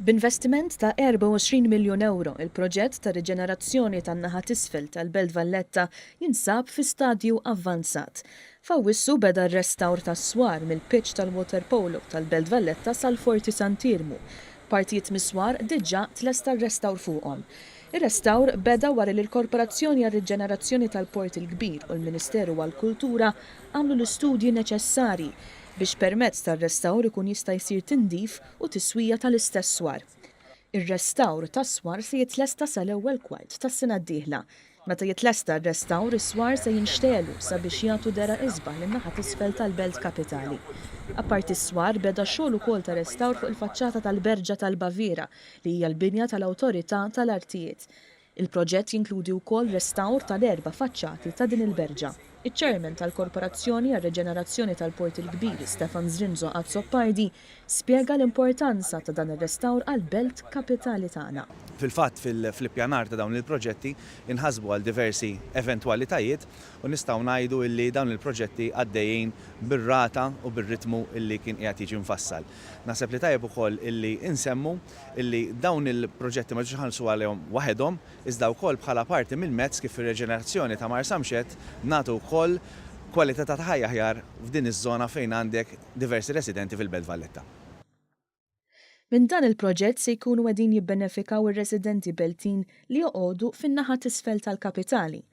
B'investiment ta' 24 miljun ewro, il-proġett ta' riġenerazzjoni tan-naħa t'isfel tal-Belt Valletta jinsab fi stadju avvanzat. F'Awwissu beda r-restawr tas-swar mill-pitch tal-waterpolo tal-Belt Valletta sal-Forti Sant'Iermu. Partijiet mis-swar diġà tlesta r-restawr fuqhom. Ir-restawr beda wara li l-Korporazzjoni għar-Riġenerazzjoni tal-Port il-Kbir u l-Ministeru għall-Kultura għamlu l-istudji neċessarji biex permezz tar-restawr ikun jista' jsir tindif u tiswija tal-istess swar. Ir-restawr tas-swar se jitlesta sal-ewwel kwart tas-sena d-dieħla. Meta jitlesta r-restawr is-swar se jinxtegħlu sabiex jagħtu dehra isbaħ lin-naħa t'isfel tal-belt kapitali. Apparti s-swar beda xogħol ukoll ta' restawr fuq il-faċċata tal-Berġa tal-Baviera li hija l-binja tal-Awtorità tal-Artijiet. Il-proġett jinkludi wkoll restawr tal-erba' faċċati ta' din il-berġa. Iċ-Chairman tal-Korporazzjoni għar-Riġenerazzjoni tal-Port il-Kbir, Stefan Zrinzo Azzopardi, spjega l-importanza ta' dan ir-restawr għall-belt kapitali tagħna. Fil-fatt fl-ippjanar ta' dawn il-proġetti inħasbu għal diversi eventwalitajiet u nistgħu ngħidu illi dawn il-proġetti għaddejjin bir-rata u bir-ritmu illi kien qiegħed jiġi mfassal. Naħseb li tajjeb ukoll illi nsemmu illi dawn il-proġetti ma ġietx inħallsu għalihom waħedhom, iżda wkoll bħala parti mill-mezz kif fir-reġenerazzjoni ta' Marsamxett nagħtu wkoll kwalità ta' ħajja aħjar f'din iż-żona fejn għandek diversi residenti fil-Belt Valletta. Minn dan il-proġett se jkunu qegħdin jibbenefikaw ir-residenti Beltin li joqogħdu fin-naħa t'isfel tal-kapitali.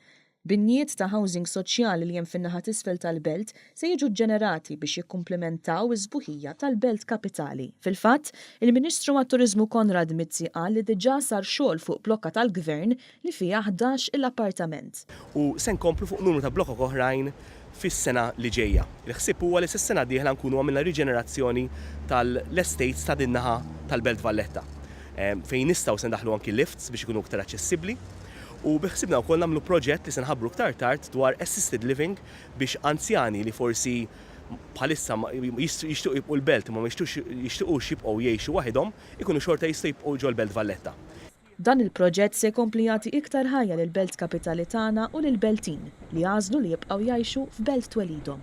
Binjiet ta' housing soċjali li hemm fin-naħa t'isfel tal-belt se jiġu ġġenerati biex jikkumplimentaw is-sbuħija tal-belt kapitali. Fil-fatt, il-Ministru għat-Turiżmu Konrad Mizzi qal li diġà sar xogħol fuq blokka tal-Gvern li fiha 11 il appartament. U se nkomplu fuq numru ta' blokok oħrajn fis-sena li ġejja. Il-ħsieb huwa li sas-sena d-dieħla nkunu għamilna riġenerazzjoni tal-estates ta' din naħa tal-Belt Valletta. Fejn nistgħu se ndaħħlu anki lifts biex ikunu iktar aċċessibbli. U biħsibna wkoll nagħmlu proġett li se nħabbru iktar tard dwar assisted living biex anzjani li forsi bħalissa jixtiequ jibqgħu l-Belt imma ma jixtiequx jibqgħu jgħixu waħidhom, ikunu xorta jistgħu jibqgħu ġol-Belt Valletta. Dan il-proġett se jkompli jagħti iktar ħajja lill-belt kapitali tagħna u lill-Beltin li għażlu li jibqgħu jgħixu f'belt twelidhom.